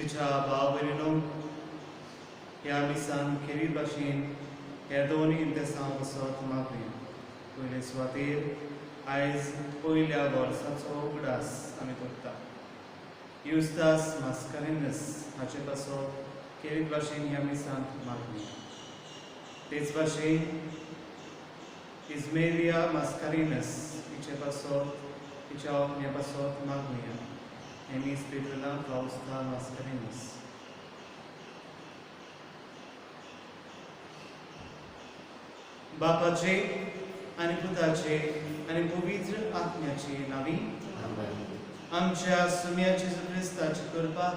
प्रितीच्या भाव भयणीनो, ह्या मिसान खेरीत भाशेन हे दोन इंतेसांव पासत मागुया. पयले सुवातेर आयज पयल्या वर्साचो उगडास आमी करता. युस्तास मास्कारेनस हाचे पासत खेरीत भाशेन ह्या मिसांत मागुया. तेच भाशेन इजमेलिया मास्कारेनस हिचे पासत हिच्या ऑपण्या पासत मागुया. हें मीस पेट्रोला फावस्ता मास्कारेनस. बापाचे आनी पुताचे आनी पवित्र आत्म्याचे नांवी आमच्या सुम्या जेजू क्रिस्ताची कृपा,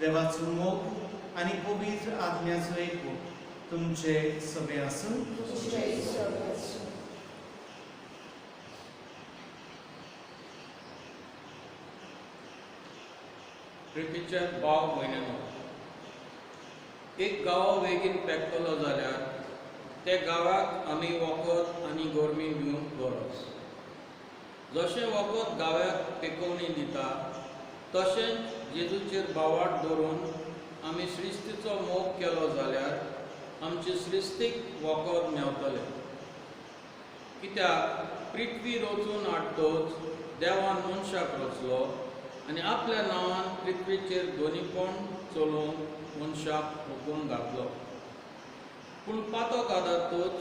देवाचो मोग आनी पवित्र आत्म्याचो एकवट तुमचे सगळे आसूं. प्रितीच्या भाव भयणीनो, एक गांव वेगीन पेकतलो जाल्यार त्या गांवाक आमी वखद आनी गोरमी दिवंक गरज. जशें वखद गांवाक पेकोवणी दिता तशेंच जेजूचेर बावाट दवरून आमी सृश्टीचो मोग केलो जाल्यार आमचे सृश्टीक वखद मेवतलें. कित्याक पृथ्वी रचून हाडटच देवान मनशाक रचलो आनी आपल्या नांवान पृथ्वीचेर दोनीपण चलोवंक मनशाक हुकूम घातलो. पूण पातक आदारतूच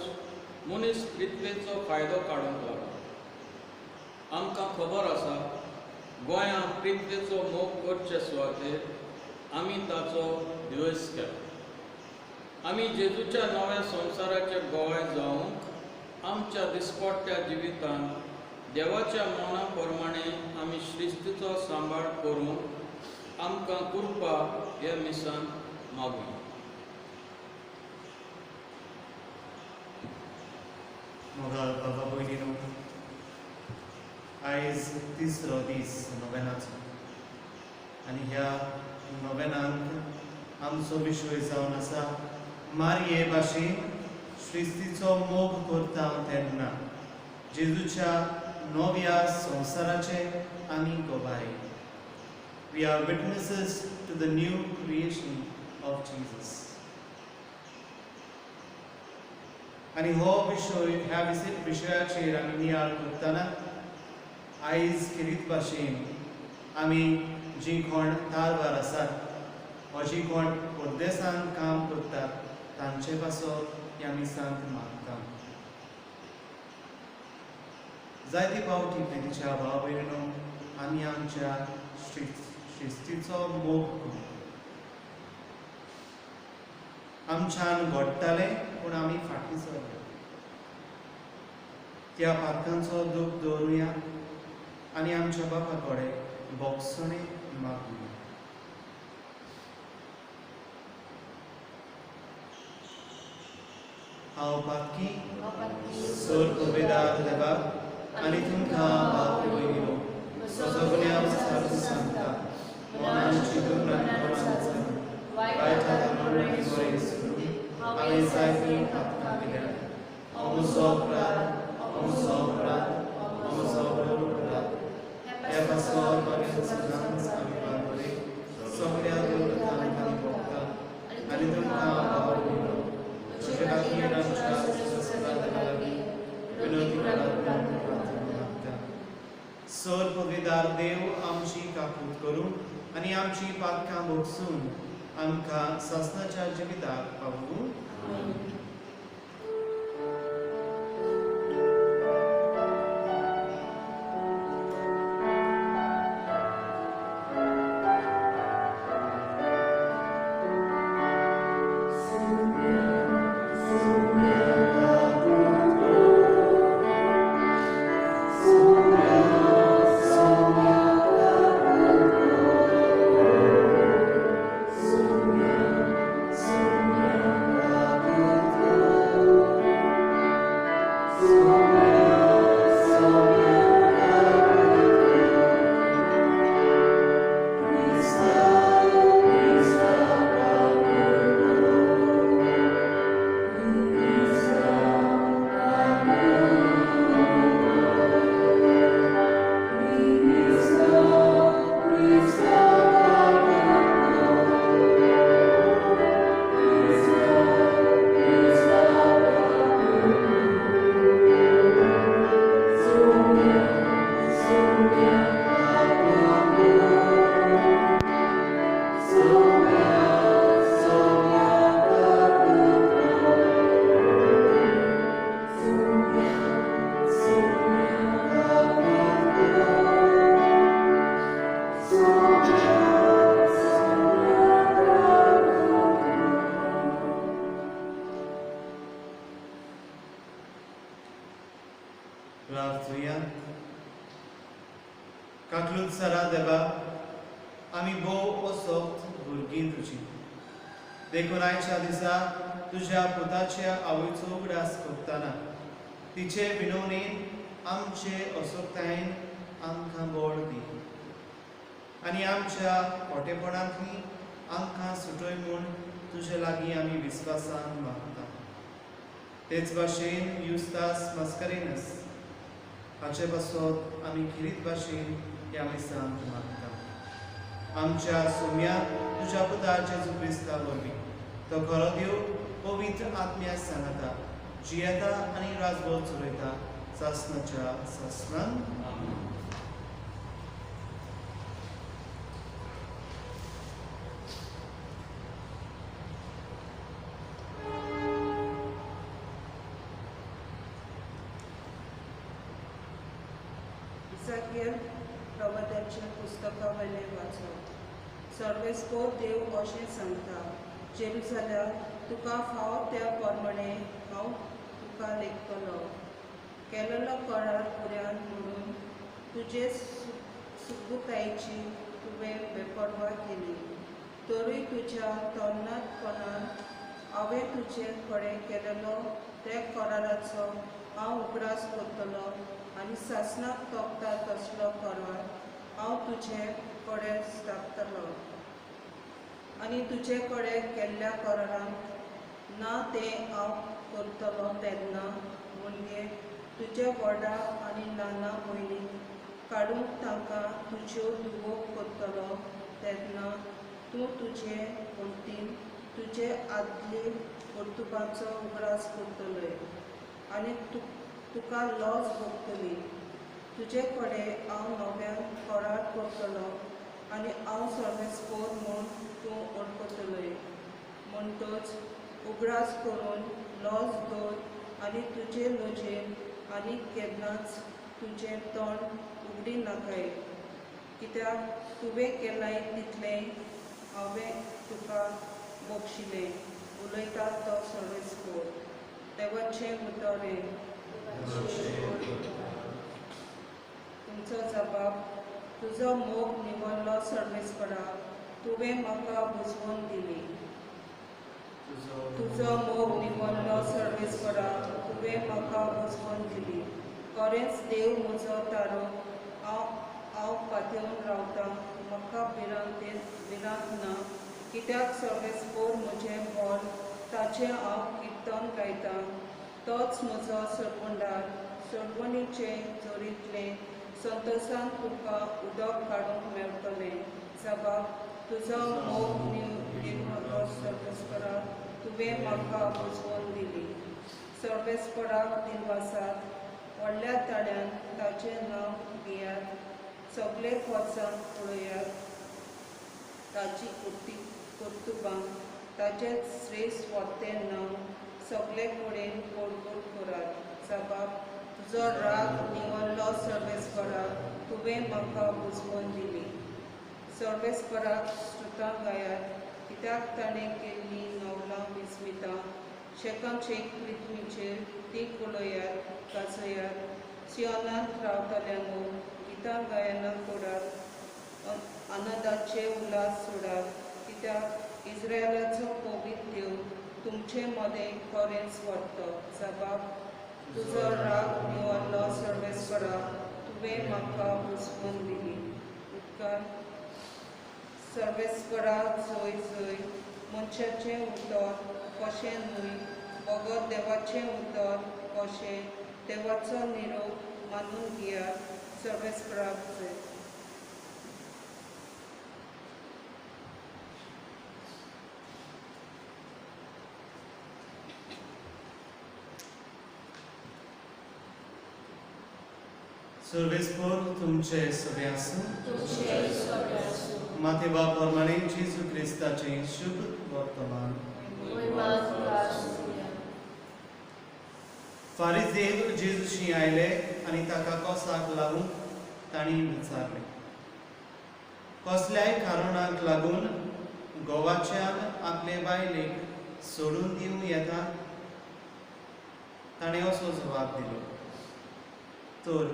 मनीस पृथ्वेचो फायदो काडूंक लागलो. आमकां खबर आसा गोंया पृथ्वेचो मोग करचे सुवातेर आमी ताचो द्वेस केलो. आमी जेजूच्या नव्या संवसाराचे गोवाय जावंक आमच्या दिसपट्ट्या जिवितांत देवाच्या मना प्रमाणे आमी सृश्टीचो सांबाळ करूंक आमकां कृपा ह्या मिसान मागुया. मोगाळ बाबा भयणीनो, आयज तिसरो दीस नोवेनाचो आनी ह्या नोवेनांत आमचो विशय जावन आसा मारये भाशेन सृश्टीचो मोग करता तेन्ना जेजूच्या नव्या संवसाराचे आमी गोबाय. We are witnesses to the new creation of Jesus. आनी हो विशय, ह्या विशयाचेर आमी नियाळ करतना आयज खेरीत भाशेन आमी जीं कोण तारवार आसात वा जीं कोण परदेसान काम करतात तांचे पासत ह्या मिसांत मागता. जायते फावटी प्रितीच्या भाव भयणीनो, आमी आमच्या शिस्तीचो मोग करूं. आमच्यान घडटालें पूण आमी फाटीं सरले. त्या पातकांचो दूख दवरुया आनी आमच्या बापा कडेन बोगसणें मागुया. हांव पातकी सोर पवेदार देवाक आनी तुमकां भाव भयणीनो म्हजो गुन्यांव सारून सांगता. मनान चिंतून आनी कोणान चलून वायट हातान बरें सोडून हांवें जायतीं पातकां केल्यात. हो म्हजो अपराध, हो म्हजो अपराध, हो म्हजो व्हड अपराध. ह्या पासत म्हागे सदांच आमी बारबरे सगळ्या दुर्गतांक आनी भोगता आनी तुमकां भाव भयणीनो म्हजे खातीर आमच्या सदां लागीं विनवती करात म्हूण प्रार्थना मागता. सर पविदार देव आमची काकूत करून आनी आमची पातकां भोगसून आमकां सासणाच्या जिविताक पावूं. Sonia, प्रार्थुया. काकलूत सरा देवा, आमी भोव असोक्त भुरगीं तुजी, देखून आयच्या दिसा तुज्या पुताच्या आवयचो उगडास करतना तिचे विनवणेन आमचे असोक्तायेन आमकां बळ दी आनी आमच्या खोटेपणांतली आमकां सुटय म्हूण तुजे लागीं आमी विस्वासान मागता. तेच भाशेन युस्तास मस्करेनस हाचे पासत आमी खेरीत भाशेन ह्या मिसांत मागता. आमच्या सोम्या तुज्या पुता जेजू क्रिस्ता वरवीं तो खरो देव पवित्र आत्म्या सांगता जियेता आनी राजभर चलयता सासनाच्या सासनान. इसाकियल प्रवादाच्या पुस्तका वयलें वाचप. सर्वेस्पोर देव अशें सांगता, जेरुजाल्या तुका फाव त्या प्रमाणे हांव तुका लेखतलो. केलेलो करार पुऱ्यान म्हणून तुजे सुबुतायेची तुवें बेपर्वा केली, तरूय तुज्या तरणाटपणान हांवें तुजे कडेन केलेलो त्या कराराचो हांव उगडास करतलो आनी सासणाक तोपता तसलो करार हांव तुजे कडेन स्थापतलो आनी तुजे कडेन केल्ल्या करारान ना तें हांव करतलो तेन्ना म्हणजे तुज्या व्हडा आनी ल्हाना भयणीक काडूंक तांकां तुज्यो दुवो करतलो तेन्ना तूं तुजे वण्टीन तुजे आदले कर्तुबाचो उगडास करतलोय आनी तुका लॉज भोगतली. तुजे कडेन हांव नव्यान करार करतलो आनी हांव सर्वेस्पोर म्हूण तूं वळखतलोय. म्हणटच उगडास करून लॉज दवर आनी तुजे लजेन आनी केन्नाच तुजें तोंड उगडी नाकाय, कित्याक तुवें केलाय तितलें हांवें तुका बक्षिलें. उलयता तो सर्वेस्पोर. देवाचें उतर. तुमचो जबाब. तुजो मोग निवडलो सर्वेस्परा, तुवें म्हाका बुजवून दिली. तुजो मोग निवडलो सर्वेस्परा, तुवें म्हाका बुजवून दिली. खरेंच देव म्हजो तारो, हांव पातेवन रावतां, म्हाका भिरांत ना, कित्याक सर्वेस्पोर म्हजें बळ, ताचें हांव किर्तन गायतां. तोच म्हजो सोडवणदार, सोडवणीचे जोरींतलें संतोसान तुका उदक काडूंक मेळटलें. जबाब. तुजो मोग निवडलो सर्वेस्परा, तुवें म्हाका बुजवून दिली. सर्वेस्पराक दिनवासात, व्हडल्या ताळ्यान ताचें नांव घेयात, सगळे खोर्सान पळयात ताची कर्तुबां, ताचें श्रेश्ठ वत्तें नांव सगळे कडेन गोडगोड करात. जबाब. तुजो राग निवडलो सर्वेस्परा, तुवें म्हाका बुजवून दिली. सर्वेस्पराक स्तुतां गायात, कित्याक ताणें केल्लीं नवलां विस्मितां. शेकान शेक पृथ्वीचेर ती पळयात, गाजयात. सियोनांत रावतल्यांनो गितां गायनां करात, आनंदाचे उल्हास सोडात, कित्याक इस्रायलाचो पवित्र देव तुमचे मदें खरेंच वरतो. जबाब. तुजो राग निवडलो सर्वेस्परा, तुवें म्हाका बुजवून दिली. उपकार. सर्वेस्परा जय जय मनशाचें उतर कशें न्हय, बगर देवाचें उतर कशें, देवाचो निरोप मानून घेयात. सर्वेस्पराक जय. सर्वेस्पोर तुमचे सगळे आसूं. मातेवा प्रमाणे जेजू क्रिस्ताचें शुभ वर्तमान. फारीदेव जेजूशी आयले आनी ताका कोसाक लागूंक तांणी विचारलें, कसल्याय कारणाक लागून गोवाच्यान आपले बायलेक सोडून दिवं येता? ताणें असो जबाब दिलो, तर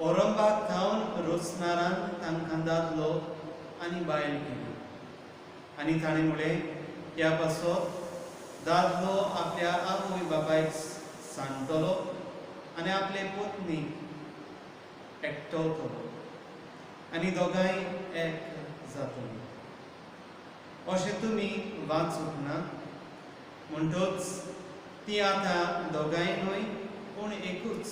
औरंगाक थावन रोसनारान तांकां दादलो आनी बायल केली आनी ताणें म्हळें, ह्या पासत दादलो आपल्या आवय बापायक सांगतलो आनी आपले पत्नीक एकटवतलो आनी दोगांय एक जातली. अशें तुमी वाचूंक ना? म्हणटच ती आतां दोगांय न्हय पूण एकूच.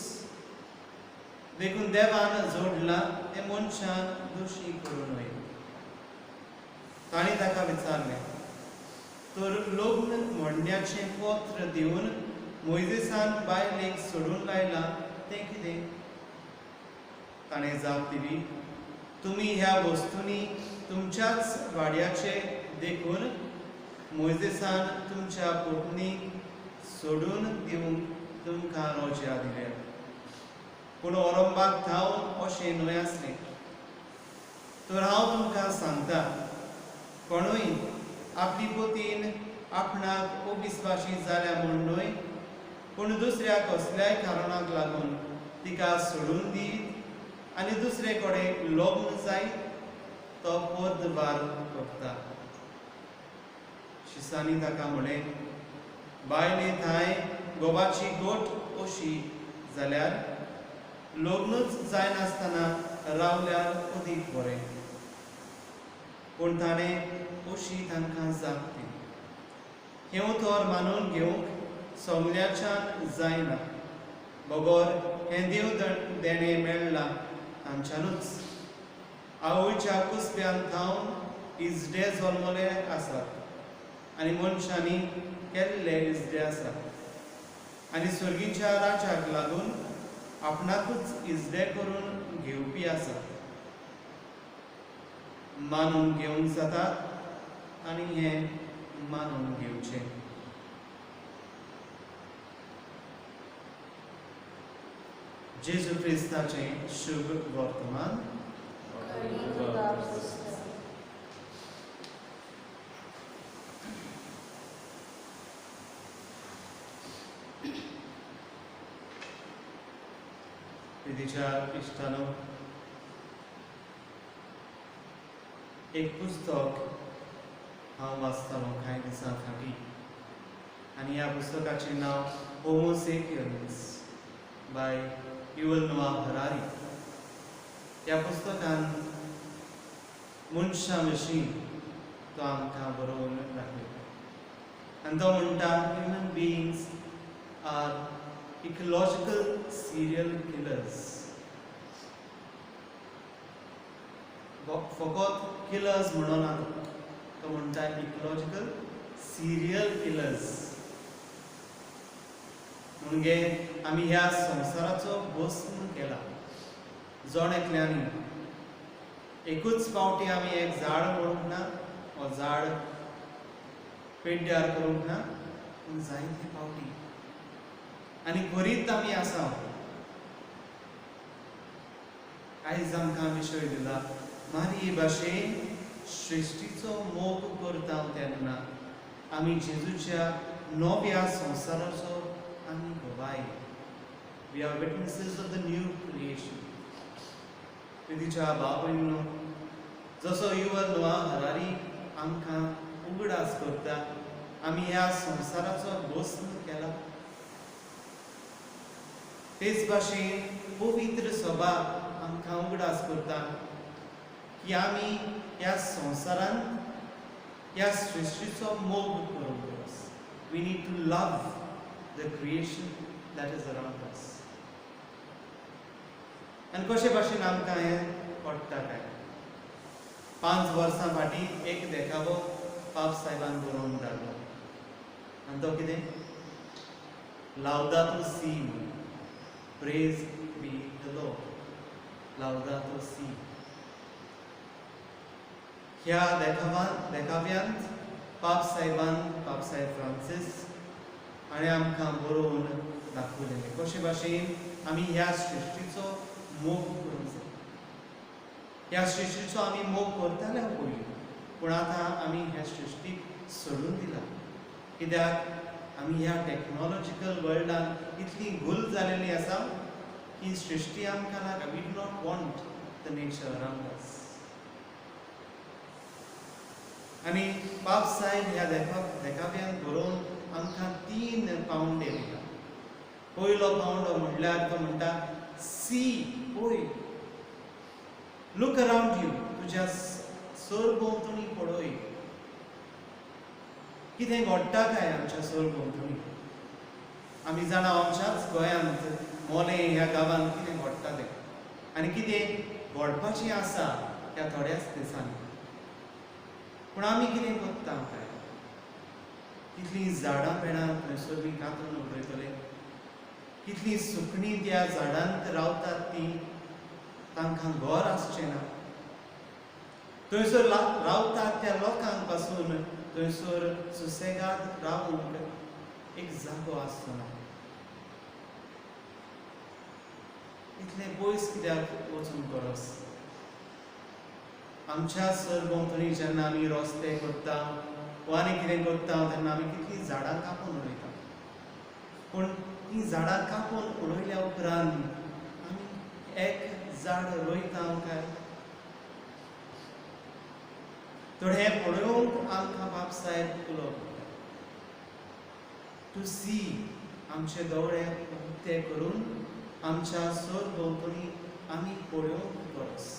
देखून देवान जोडला तें मनशान दोशी करूं न्हय. तांणी ताका विचारलें, तर लग्न म्हणण्याचें पत्र दिवन मोयजेसान बायलेक सोडून लायलां तें कितें? ताणें जाप दिली, तुमी ह्या वस्तूंनी तुमच्याच वाड्याचे देखून मोयजेसान तुमच्या पत्नीक सोडून दिवंक तुमकां रोजा दिल्या. पूण औरंगाक थावन अशें न्हय आसलें. तर हांव तुमकां सांगता, कोणूय आपली पतीन आपणाक अविस्वाशी जाल्या म्हूण न्हय, पूण दुसऱ्या कसल्याय कारणाक लागून तिका सोडून दीत आनी दुसरे कडेन लग्न जायत तो पदभार करता. शिसांनी ताका म्हळें, बायले थांय गोवाची गोट अशी जाल्यार लग्नूच जायनासतना रावल्यार अदीक बरें. पूण ताणें अशी तांकां जाप दिली, हें उतर मानून घेवंक सगल्याच्यान जायना, बगर हें देव देणें मेळ्ळां तांच्यानूच. आवयच्या कुसप्यान थावन इजडे जल्मले आसात आनी मनशांनी केल्ले इजडे आसात आनी सर्गीच्या राजाक लागून आपणाकूच इजडे करून घेवपी आसात. मानून घेवंक जातात आनी हें मानून घेवचें. जेजू क्रिस्ताचें शुभ वर्तमान. प्रितीच्या इश्टानो, एक पुस्तक हांव वाचतालो कांय दिसां फाटीं आनी ह्या पुस्तकाचें नांव Homo Sapiens by Yuval Noah Harari. ह्या पुस्तकान मनशां विशीं तो आमकां बरोवन दाखयता आनी तो म्हणटा, Human beings are ecological serial killers. फकत किलर्स म्हणना तो, म्हणटा इकोलॉजिकल सिरियल किलर्स. म्हणजे आमी ह्या संवसाराचो भस्म केला. जण एकल्यांनी एकूच फावटी आमी एक झाड म्हणूंक ना वो झाड पेड्ड्यार करूंक ना, पूण जायते फावटी आनी करीत आमी आसा. आयज आमकां विशय दिला, मारये भाशेन सृश्टीचो मोग करता तेन्ना आमी जेजूच्या नव्या संवसाराचो आमी गवाय. We are witnesses of the new creation. प्रितीच्या भाव भयणीनो, जसो युवल नोआ हरारी आमकां उगडास करता, आमी ह्या संवसाराचो भस्म केला, तेच भाशेन पवित्र सभा आमकां उगडास करता की आमी ह्या संवसारांत ह्या सृश्टीचो मोग करूंक गरज. We need to love the creation that is around us. आनी कशे भाशेन आमकां हें पडटा काय? 5 वर्सां फाटीं एक देखावो पाप साहेबान बरोवन धाडलो आनी तो कितें, लावदातो सी म्हणून. Praise be the Lord, Laudato Si. ह्या देखाव्यांत पाप साहेबान, पाप साहेब फ्रांसीस हाणें आमकां बरोवन दाखयलेलें कशे भाशेन आमी ह्या सृश्टीचो मोग करूंक जाय. ह्या सृश्टीचो आमी मोग करताले पयलीं, पूण आतां आमी ह्या सृश्टीक सोडून दिला. कित्याक आमी ह्या टॅक्नोलॉजिकल वर्ल्डान इतली गुल जालेली आसा की ही सृश्टी आमकां नाका. We do not want the nature around us. आनी बाब साहेब ह्या देखाव्यान बरोवन आमकां 3 पावंडे दिता. पयलो पावंडो म्हणल्यार तो म्हणटा सी, पळय, लूक अरावंड you, तुज्या सरभोंवतणी पळय कितें घडटा काय आमच्या सरभोंवतणी. आमी जाणा आमच्याच गोंयांत मोलें ह्या गांवांत कितें घडटा तें आनी कितें घडपाचें आसा ह्या थोड्याच दिसांनी. पूण आमी कितें करता काय? कितलीं झाडां पेडां थंयसर बी कातरून उडयतले, कितलीं सुकणीं त्या झाडांत रावतात तीं तांकां घर आसचें ना. थंयसर रावतात त्या लोकांक पासून थंयसर सुसेगाद रावूंक एक जागो आसचो ना. इतलें पयस कित्याक वचूंक गरज? आमच्या सरभोंवतणी जेन्ना आमी रस्ते करता वा आनी कितें करता तेन्ना आमी कितलीं झाडां कापून उडयता. पूण तीं झाडां कापून उडयल्या उपरांत आमी एक झाड रोयता काय? तर हें पळोवंक आमकां बाब साहेब उलोवप टू सी, आमचे दोळे उक्ते करून आमच्या सरभोंवतणी आमी पळोवंक गरज.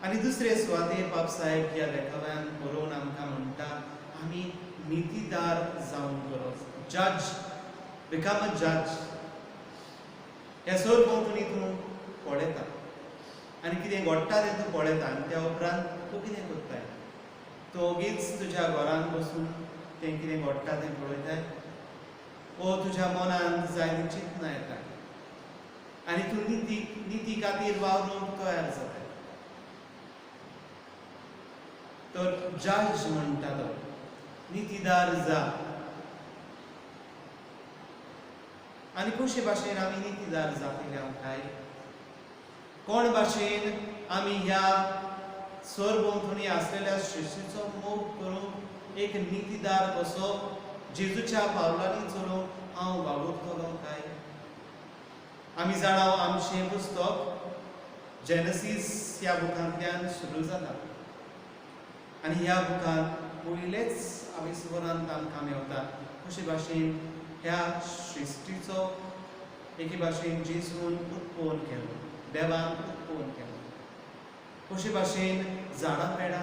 आनी दुसरे सुवातेर बाब साहेब ह्या देखाव्यान बरोवन आमकां म्हणटा आमी नितीदार जावंक गरज. जज, बिकम अ जज. ह्या सरभोंवतणी तूं पळयता आनी कितें घडटा तें तूं पळयता आनी त्या उपरांत तूं कितें करताय? तूं ओगीच तुज्या घरांत बसून तें कितें घडटा तें पळयताय ओ तुज्या मनांत जाय ती चिंतना येता आनी तूं निती खातीर वावरूंक तयार जाताय. तर जज म्हणटा तो नितीदार जा. आनी कशे भाशेन आमी नितीदार जातले काय? कोण भाशेन आमी ह्या सरभोंवतणी आसलेल्या सृश्टीचो मोग करूंक एक नितीदार कसो जेजूच्या पावलांनी चलूंक हांव वावुरतलो काय? आमी जाणा आमचें पुस्तक जेनसीस ह्या बुकांतल्यान सुरू जाता आनी ह्या बुकांत पयलेच आविस्वरांत आमकां मेवता कशे भाशेन ह्या सृश्टीचो एके भाशेन जेजून उत्पन्न केलो, देवान उत्पन्न केलो. कशे भाशेन झाडां पेडां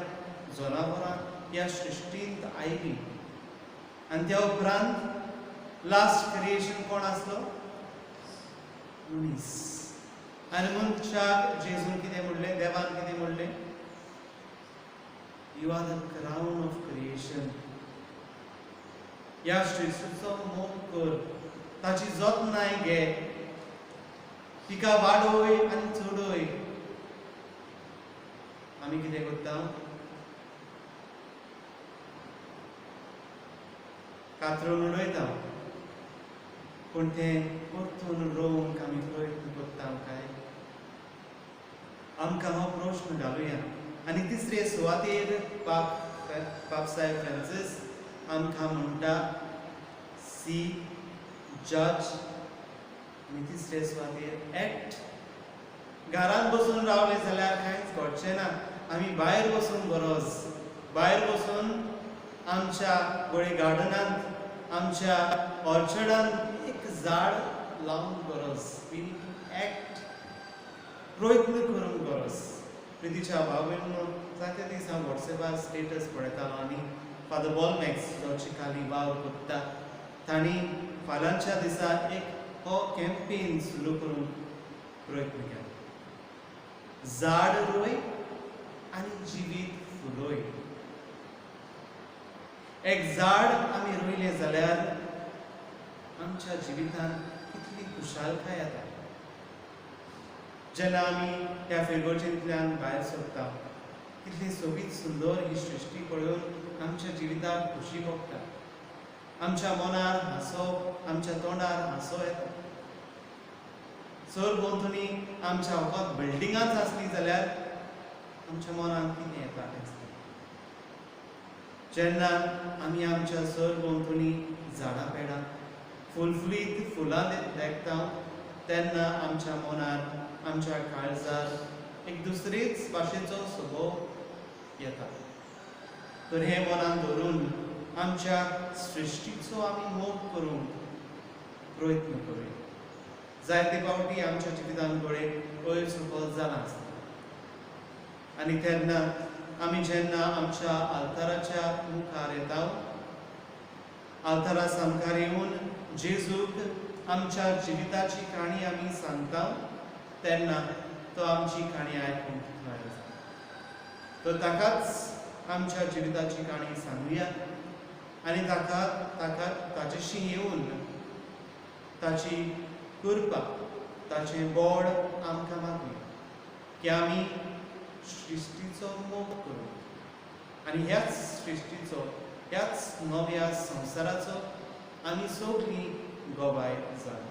जनावरां ह्या सृश्टींत आयलीं आनी त्या उपरांत लास्ट क्रिएशन कोण आसलो? मनीस. आनी मनशाक जेजून कितें म्हणलें, देवान कितें म्हणलें? You are the crown of creation. ह्या सृश्टीचो मोग कर, ताची जतनाय घे, तिका वाडोय आनी चडय. आमी कितें करता? कातरून उडयता, पूण तें परतून रोवंक आमी प्रयत्न करता काय? आमकां हो प्रश्न घालुया. आनी तिसरे सुवातेर बाब साहेब फ्रांसीस आमकां म्हणटा सी, जज, आनी तिसरे सुवातेर एक्ट. घरांत बसून रावले जाल्यार कांयच घडचें ना. आमी भायर वचूंक गरज, भायर वचून आमच्या गोळे गार्डनांत, आमच्या ऑर्चर्डांत एक झाड लावंक गरज. We need to act, प्रयत्न करूंक गरज. प्रितीच्या भाव भयणीनो, जायते दीस हांव वॉट्सएपार स्टेटस पळयतालो आनी फादर बॉलमॅक्स जो चिकाली वावर करता तांणी फाल्यांच्या दिसा एक हो कॅम्पेन सुरू करूंक प्रयत्न केलो. झाड रोय आनी जिवीत फुलोय. एक झाड आमी रोयलें जाल्यार आमच्या जिवितांत कितली खुशालकाय येता. जेन्ना आमी ह्या फिरगर्जेंतल्यान भायर सरता कितली सोबीत सुंदर ही सृश्टी पळोवन आमच्या जिविताक खुशी भोगता. आमच्या मनार हांसो, आमच्या तोंडार हांसो येता. सरभोंवतणी आमच्या फकत बिल्डिंगांच आसली जाल्यार आमच्या मनांत कितें येता तेंच. जेन्ना आमी आमच्या सरभोंवतणी झाडां पेडां फुलफुलीत फुलां देखता तेन्ना आमच्या मनार, आमच्या काळजार एक दुसरीच भाशेचो स्वभाव येता. तर हें मनान धरून आमच्या सृश्टीचो आमी मोग करूंक प्रयत्न करूया. जायते फावटी आमच्या जिवितांत घडये वयर सकयल जालां आसता आनी तेन्ना आमी जेन्ना आमच्या आल्ताराच्या मुखार येता, आल्तारा सामकार येवन जेजूक आमच्या जिविताची काणी आमी सांगता तेन्ना तो आमची काणी आयकूंक तयार जाता. तर ताकाच आमच्या जिविताची काणी सांगुया आनी ताका ताका ताचेशी येवन ताची कृपा, ताचें बोड आमकां मागुया की आमी सृश्टीचो मोग करूं आनी ह्याच सृश्टीचो, ह्याच नव्या संवसाराचो आमी सगळीं गवाय जावं.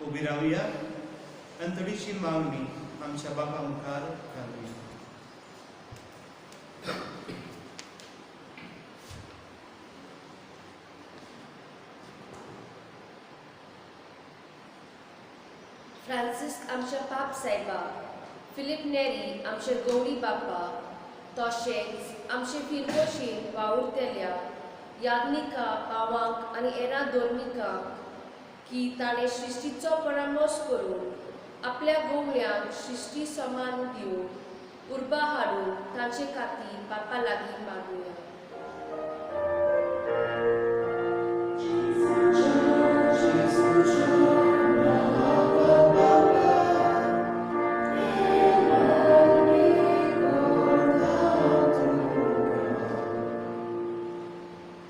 उबी रावया आनी थोडीशी मागणी आमच्या बापा मुखार घालुया. फ्रांसिस्क आमच्या पाप सायबा, फिलीप नेरी आमचे गौडी बापा, तशेंच आमचे फिरगोशीन वावुरतेल्या याज्ञिका भावांक आनी एरा दोर्मिकांक की ताणें सृश्टीचो परामर्श करून आपल्या गोवण्यांक सृश्टी समान दिवन उर्बा हाडून तांचे खातीर बापा लागीं मागुया.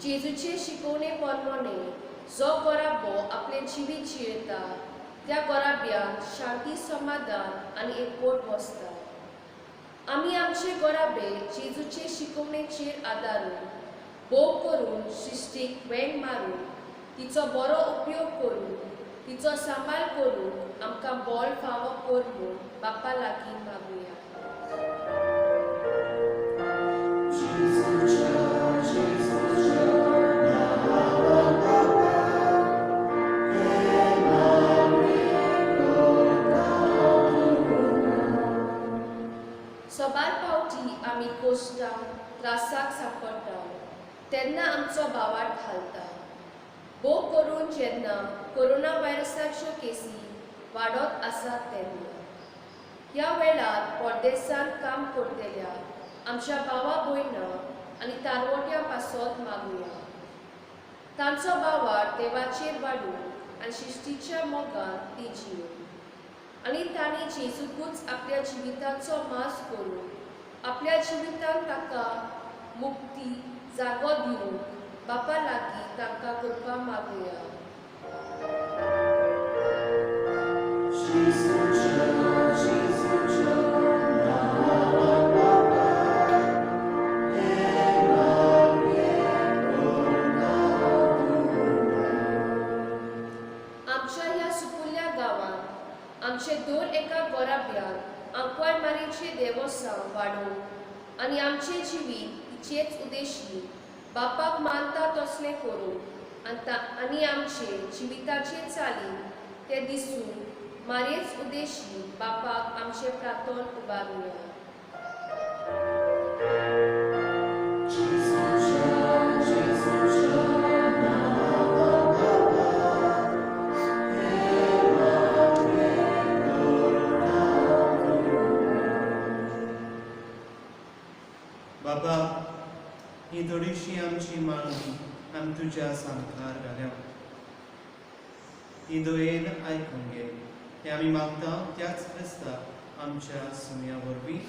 जेजूचे शिकोवणे प्रमाणे जो गोराबो आपले जिवीत जियेता त्या गोराब्यांत शांती, समाधान आनी एकवट बसता. आमी आमचे गोराबे जेजूचे शिकोवणेचेर आदारून भोग करून सृश्टीक वेंग मारून तिचो बरो उपयोग करून तिचो सांबाळ करून आमकां बळ फावो कर म्हूण बापा लागीं मागुया. सबार फावटी आमी कोश्टांक त्रासाक सांपडटा तेन्ना आमचो भावार्थ घालता. भोव करून जेन्ना कोरोना व्हायरसाच्यो केसी वाडत आसात तेन्ना ह्या वेळार परदेसांत काम करतल्या आमच्या भावा भयणां आनी तारवट्यां पासत मागुया. तांचो भावार्थ देवाचेर वाडूं आनी शिश्टीच्या मोगान ती जियों आनी तांणी जेजूकूच आपल्या जिविताचो मास करून आपल्या जिवितांत ताका मुक्ती जागो दिवन बापा लागीं तांकां कृपा मागुया. आमच्या ह्या सुपुल्ल्या गांवांत आमचे दोन एका गोराब्यांत आंकवार मारीचे देवस्थान वाडोवंक आनी आमचें जिवीत तिचेच उद्देशी बापाक मानता तसलें करूंक आनी आमचे जिविताचे चालीन तें दिसून मारेच उद्देशी बापाक आमचें प्रार्थन उबारुया. बाबा, ही थोडीशी आमची मागणी आमी तुज्या सामकार घाल्या, ही दयेन आयकून घे. हें आमी मागता त्याच क्रिस्ता आमच्या सुम्या वरवीं.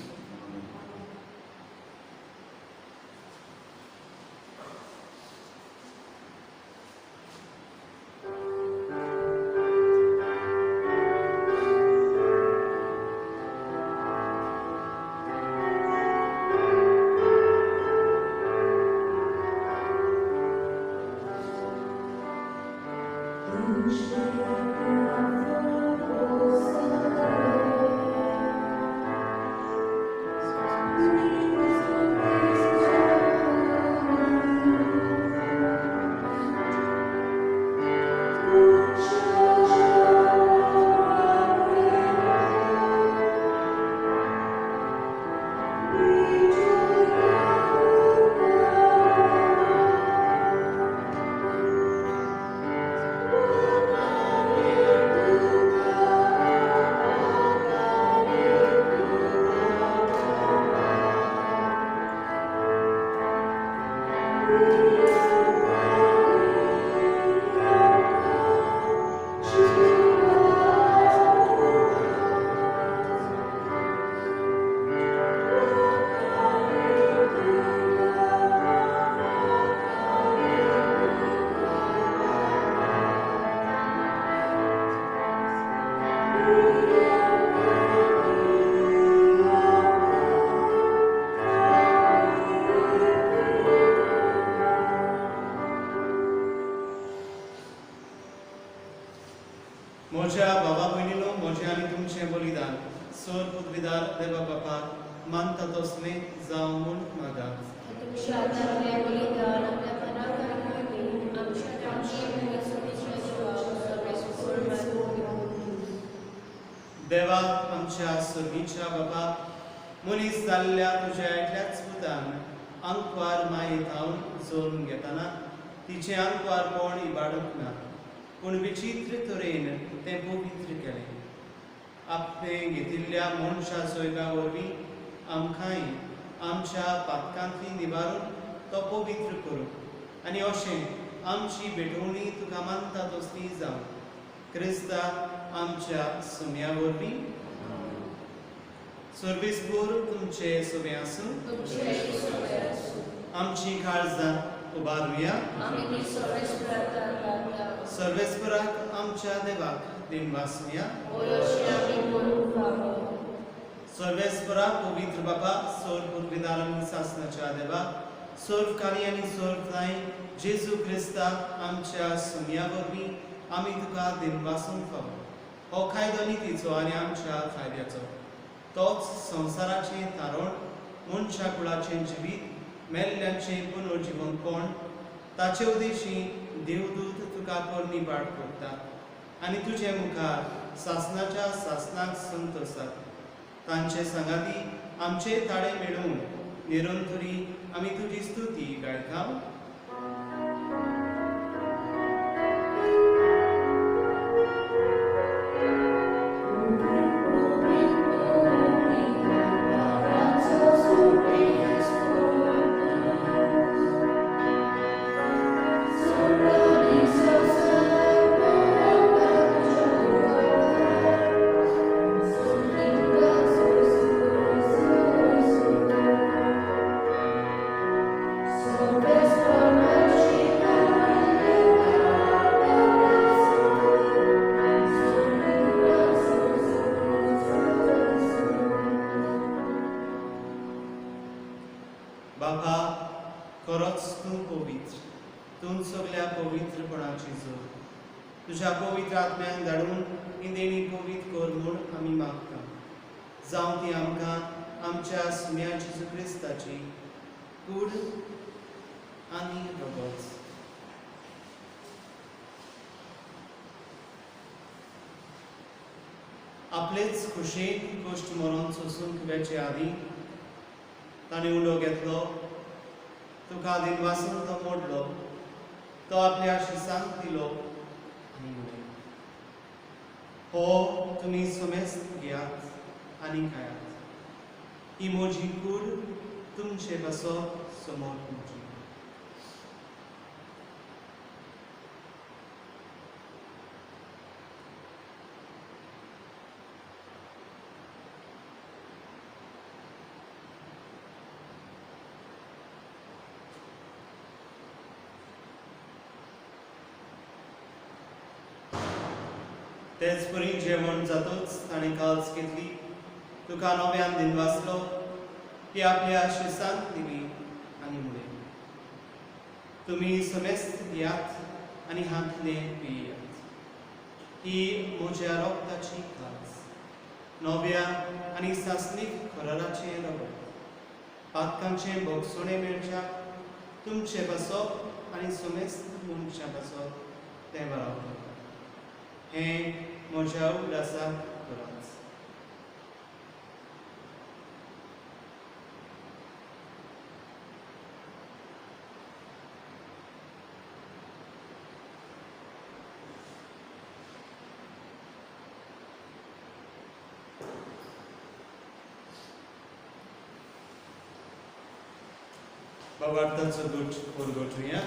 म्हज्या बाबा भयणीनो, म्हजें आनी तुमचें बलिदान सर पदवीदार देवा बापाक मानता तसलें जावं म्हूण मागा. तुमच्या हातांतलें बलिदान आपल्या मनाक आमच्या देवा आमच्या सर्गीच्या बाबा, मनीस जाल्ल्या तुज्या एकल्याच पुतान आंकवार माये थावन जल्म घेतना तिचें आंकवारपण इबाडूंक ना, पूण विचित्र तरेन तें पवित्र केलें. आपणें घेतिल्ल्या मनशा सोयगा वरवीं आमकांय आमच्या पातकांतली निवारून तो पवित्र करूं आनी अशें आमची भेटवणी तुका मानता तसली जावं. क्रिस्ता आमच्या सुम्या वरवीं. सर्वेस्पूर तुमचे सुमे आसूं. आमची काळजां उबारुया. सर्वेस्पराक आमच्या देवाक दिनवासुया. सर्वेस्परा पवित्र बाबा, सर्व पुर्विदार आनी सासणाच्या देवा, सर्व काली आनी सर्व थांय जेजू क्रिस्ता आमच्या सुम्या वरवीं आमी तुका दिनवासूंक फावो. हो कायदो नितीचो आनी आमच्या फायद्याचो, तोच संवसाराचें तारण, मनशा कुळाचें जिवीत, मेल्ल्यांचें पुनर्जिवनपण. ताचे उदेशी देवदूत तुका करणी पाठ करता आनी तुजे मुखार सासणाच्या सासणाक संतोसात. तांचे सांगाती आमचे ताळे मेळून निरंतरी आमी तुजी स्तुती गायता. बाबा, खरोच तूं पवित्र, तूं सगल्या पवित्रपणाची जोड. तुज्या पवित्र आत्म्याक धाडून ही देणी पवित्र कर म्हूण आमी मागता. जावं ती आमकां आमच्या सुम्या जेजू क्रिस्ताची कूड आनी रगत. आपलेच खुशेन कश्ट मरोन सोसूंक वेचे आदीं ताणें उलो घेतलो, तुका दिनवासून तो मोडलो, तो आपल्या शिसांक दिलो आनी म्हणलें, हो तुमी समेस्त घेयात आनी खायात, ही म्हजी कूड तुमचे पासत समोर तुमची. तेच परी जेवण जातूच ताणें काल्स घेतली, तुका नव्यान दिनवासलो, ती आपल्या शिसांक दिली आनी म्हणलें, तुमी समेस्त घेयात आनी हांतले पियात, ही म्हज्या रक्ताची काल्स, नव्या आनी सासणीक कराराचें रगत, पातकांचें भोगसणें मेळच्याक तुमचें पासत आनी समेस्त मनशां पासत तें बरोवप. हें म्हज्या उगडासाक करात. बाबार्थाचो गुट परगटुया.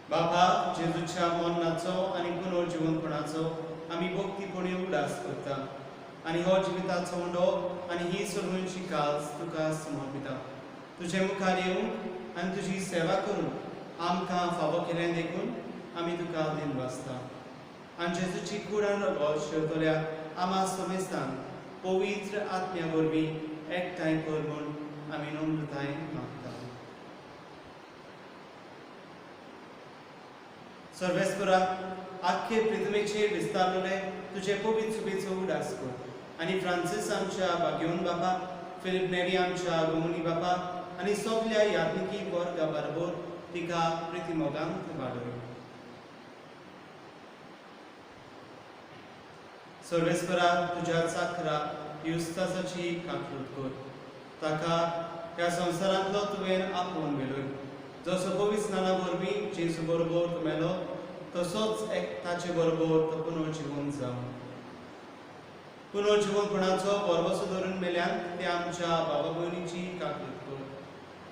बाबा जेजूच्या मरणाचो आनी पुनर्जिवनपणाचो आमी भक्तीपणी उडास करता आनी हो जिविताचो उंडो आनी ही सर्वांची काज तुका समर्पिता. तुजे मुखार येवंक आनी तुजी सेवा करूंक आमकां फावो केलें देखून आमी तुका दिनवासता. आनी जेजूची कूड आनी रगत शेवतल्या आमा समेस्तान पवित्र आत्म्या वरवीं एकठांय कर म्हूण आमी नम्रतायेन मागता. सर्वेस्परा आख्खे पृथ्वीचेर विस्तारलेले तुजे पवित्र सुबेचो उडास कर आनी फ्रांसीस आमच्या बागेवन बापा, फिलीप नेरी आमच्या गोमुनी बापा आनी सगल्या याज्ञिकी वर्गा बरोबर तिका प्रितीमोगांत वाडय. सर्वेस्परा तुज्या चाकरा युस्तासाची काकूत कर, ताका ह्या संवसारांतलो तुवें आपोवन व्हेलोय. जसो पवित्र स्नाना वरवीं जेजू बरोबर तो मेलो तसोच एक ताचे बरोबर तो पुनर्जिवन जावं. पुनर्जिवनपणाचो बरवसो धरून मेल्यान ते आमच्या बाबा भयणीची काकूत कर.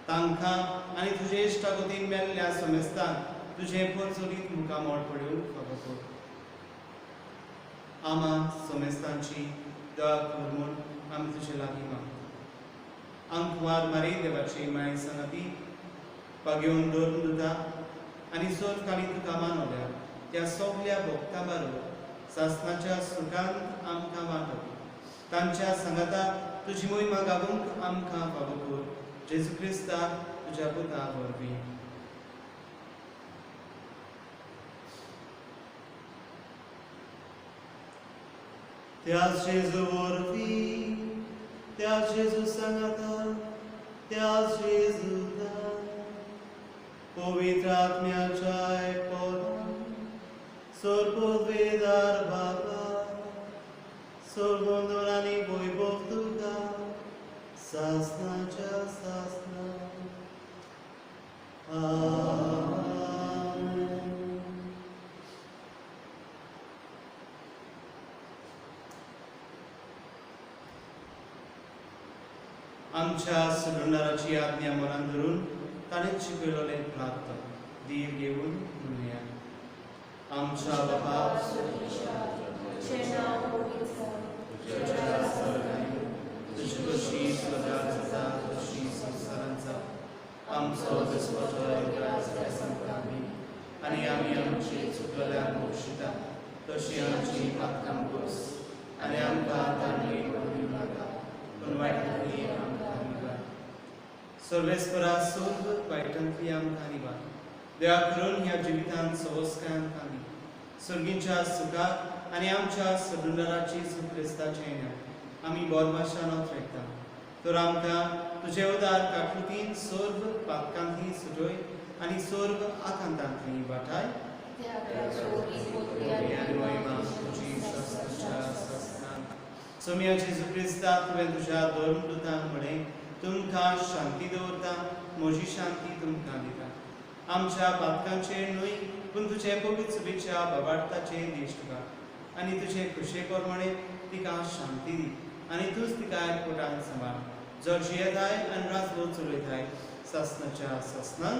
तांकां आनी तुजे इश्टागतीन मेल्ल्या समेस्तांक तुजें परजोरीत मुखामळ पळोवंक फावो कर. आमा समेस्तांची दया कर म्हूण आमी तुजे लागीं मागता. आंकवार मारी देवाची माय सांगाती बागेवन दवरून दिता आनी सोदकाली तुका मानवल्या त्या सगल्या भक्तां बरोबर सासणाच्या सुखांत आमकां वांटो. तांच्या सांगाता तुजी मोहिमा गावूंक आमकां फावो कर. जेजू क्रिस्ता तुज्या पुता वरवीं. त्याच जेजू वरवीं, त्याच जेजू सांगाता, त्याच जेजूता पवित्र आत्म्याच्या एकपणान सर्ववेदार बाबा सर्वंदर आनी वैभव तुका सासणाच्या सासणा. आमेन. आमच्या सलुंडाराची आज्ञा मनान धरून ताणें शिकयलें प्राप्त धीर घेवन म्हणुया. आमच्या बापा तुजी कशी स्वर्गात जाता तशी संवसारांत जावं. आमचो दिसवडो आमकां दी आनी आमी आमची चुकलेल्यांक बक्षिता तशी आमची पातकां बोस आनी आमकां तांणी पडूं नाका पूण वायटांतली आमकां निवार. सर्वेस्परा सर्व वायटांतली आमकां निवार. दया करून ह्या जिवितांत सवस्काय आमकां दी. सर्गींच्या सुखाक आनी आमच्या सदुंदराची क्रिस्ताचें नांव आमी बोरभाशान ओतरेकता. तर आमकां तुजे उदार काकृतीन सर्व पातकांतली सुटय आनी सर्व आकांतांतली वाटाय. सोम्या जेजू क्रिस्ता तुवें तुज्या धर्मदूतांक म्हळें तुमकां शांती दवरता, म्हजी शांती तुमकां दिता. आमच्या पातकांचेर न्हय पूण तुजे पवित्र सुबेच्या बाबार्थाचेर देश तुका आनी तुजे खुशे प्रमाणे तिका शांती दी आनी तूंच तिका एकवटान सांबाळ. जो जियेताय आनी राजवट चलयताय सासणाच्या सासणान.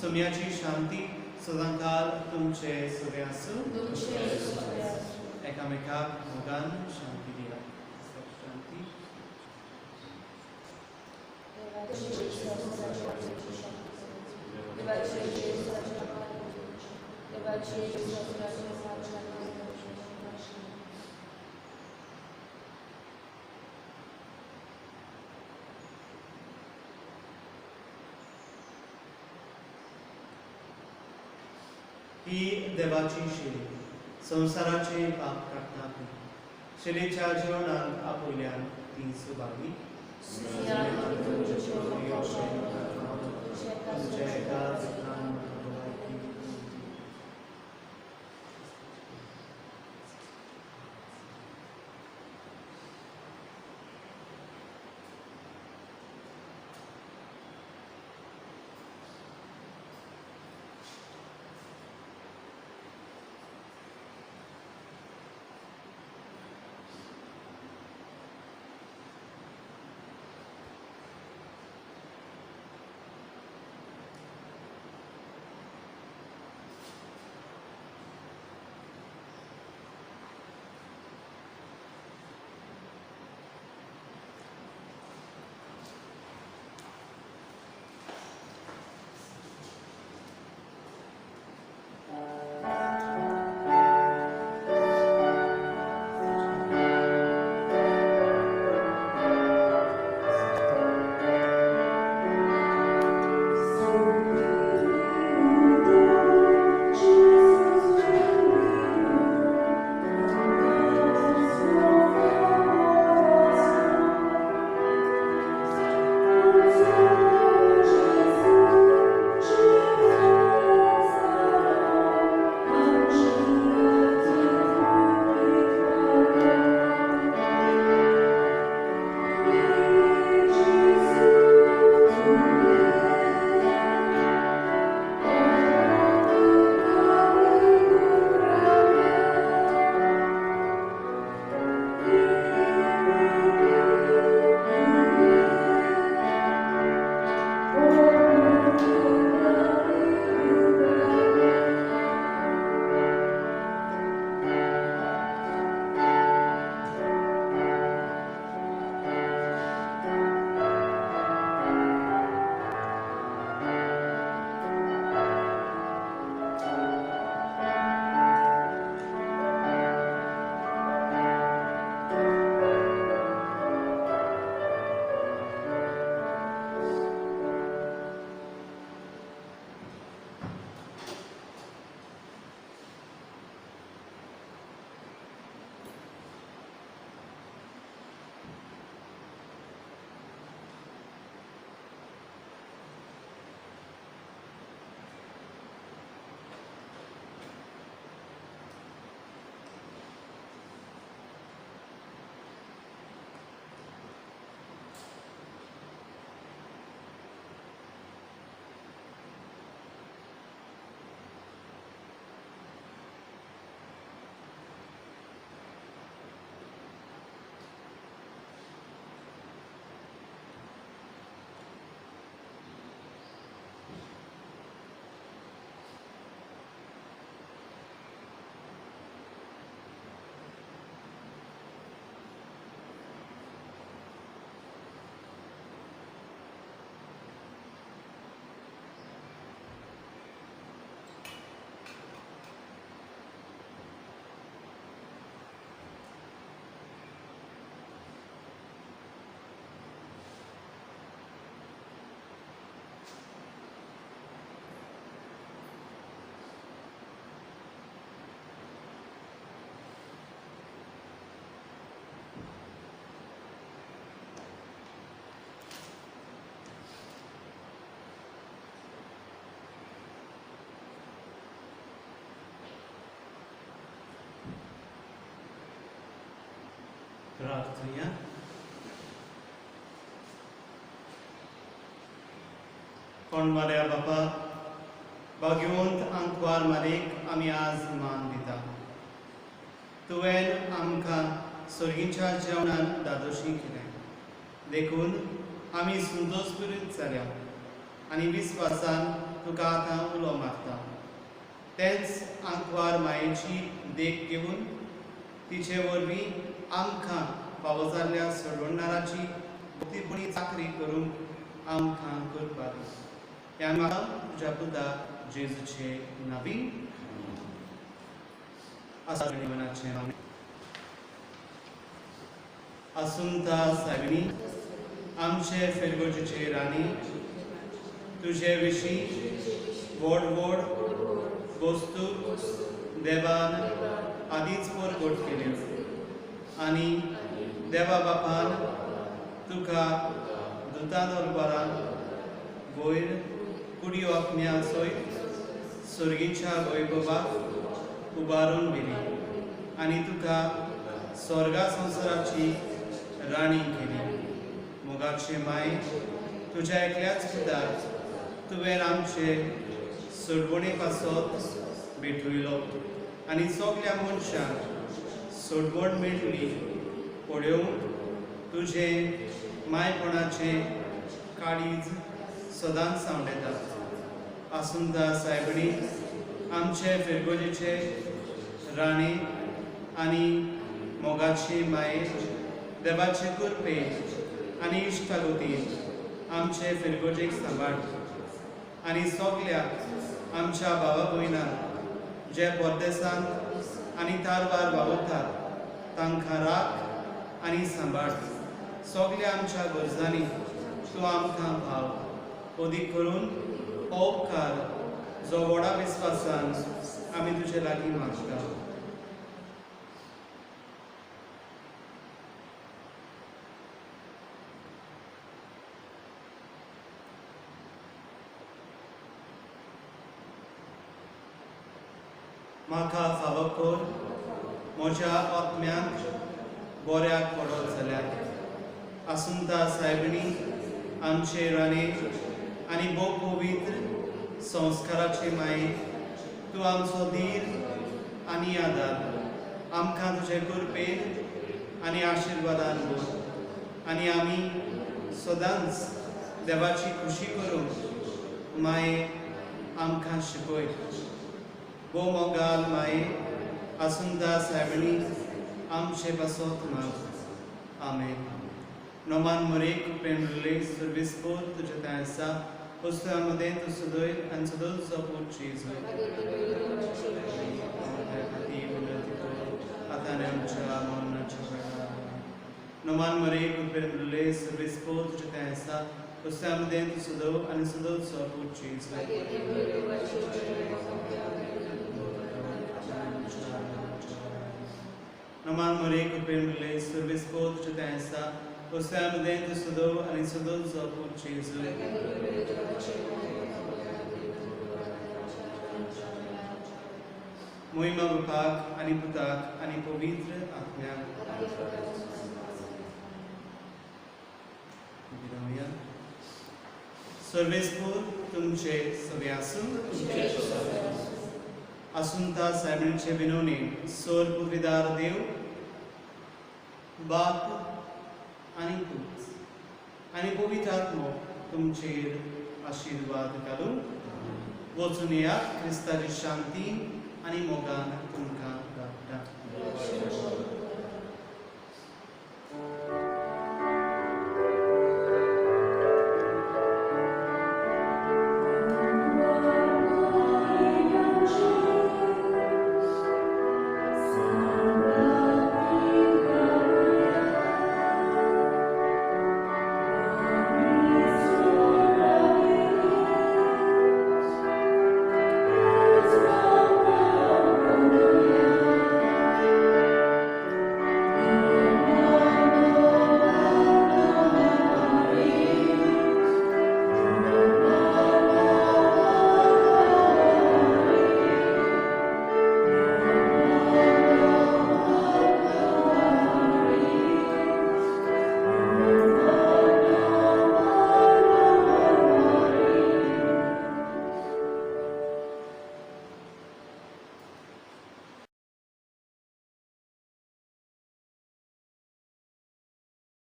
सोम्याची शांती सदांकाल तुमचे सगळे आसूं. एकामेकाक मोगान शांती दिया. शांती. ही देवाची शेली संवसाराचे पाप काडटा ती. शेलीच्या जेवणाक आपयल्यान ती सुबागी. तुझ्या एकाच प्रार्थुया. कोण मार्या बापा, भाग्यवंत आंकवार मारीक आमी आज मान दिता. तुवें आमकां सर्गीच्या जेवणान दादोशी केलें, देखून आमी संतोशपुरीत जाल्या आनी विस्वासान तुका आतां उलो मारता. तेंच आंकवार मायेची देख घेवन तिचे वरवीं आमकां फावो जाल्ल्या सोडवणाराची भक्तीपणी चाकरी करूंक आमकां करपा दी. ह्या म्हाका तुज्या पुता जेजूचे नावी आसा मनाचें नांव. आसुंता सायबिणी, आमचे फिरगोजीचे राणी, तुजे विशीं व्हड व्हड वस्तू देवान आदींच परगट केल्यो आनी देवा बापान तुका दुता दरबारान वयर कुडी आत्म्या सयत सर्गीच्या वैभवाक उबारून व्हेली आनी तुका स्वर्गा संवसाराची राणी केली. मोगाचे माय, तुज्या एकल्याच पुताक तुवें आमचे सोडवणे पासत भेटयलो आनी सगल्या मनशांक सोडवण मेळटली पळोवंक तुजें मायपणाचें काळीज सदांच सांवळेता. आसुंदा सायबणी, आमचे फिरगोजीचे राणी आनी मोगाची माये, देवाचे कृपे आनी इश्टागतीन आमचे फिरगोजेक सांबाळ आनी सगल्या आमच्या भावा भयणांक जे परदेसांत आनी तारवार वावुरतात तांकां राख आनी सांबाळ. सगल्या आमच्या गरजांनी तूं आमकां भाव अदीक करून हो उपकार जो व्हडा विस्वासान आमी तुजे लागीं मागता. म्हाका फावो कर म्हज्या आत्म्यांक बऱ्याक पडत जाल्यार. आसुंता सायबिणी, आमचे राणे आनी भोव पवित्र संस्काराचे माये, तूं आमचो धीर आनी आदार. आमकां तुजे कृपेन आनी आशिर्वादान भर आनी आमी सदांच देवाची खुशी करूंक माये आमकां शिकय. भोव मोगाल माये, आसुंदा सायबिणी, आमचे पासत माग. आमेन. नोमान मोरेक पेंडुले सर्वीस पोर तुजे थंय आसा. पुस्तका मदें तूं सदय आनी सदोच तुजो पूत जेजू खातीर विनंती कर आतां आनी आमच्या मरणाच्या वेळार. नोमान मोरेक पेंडुले सर्वीस पोर तुजे थंय आसा. पुस्तका मदें तूं सदो आनी सदोच तुजो पूत जेजू. नोमान मोरेक पेंडुले सर्वीस पोर तुजे थंय आसा. पुस्तका मदें तूं सदो आनी सदोच तुजो पूत जेजू. मोहिमा बापाक आनी पुताक आनी पवित्र आत्म्याक. सर्वेस्पूर तुमचे सगळे आसूं. आसुंता सायबिणीचे विनवणी सोर पुर्विदार देव बाप आनी पूत आनी पवित्र आत्मो तुमचेर आशिर्वाद घालूं. वचून येयात क्रिस्ताची शांती आनी मोगान तुमकां धाडटा.